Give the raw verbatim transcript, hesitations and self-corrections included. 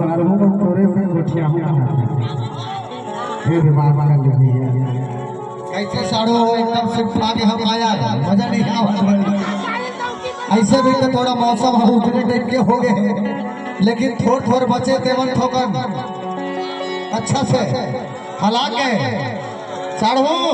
और वो लोग तोरे से गोठिया हूँ कहा था। हे बाबा का ले भैया। कैसे साढ़ू हो, एकदम सिर्फ आगे हम आया, मजा नहीं आवत भाई। ऐसे भी तो थोड़ा मौसम हम उतरे टाइप के हो गए हैं, लेकिन थोड़ थोड़ बचे तेवन थोकन अच्छा से हला के साढ़ू।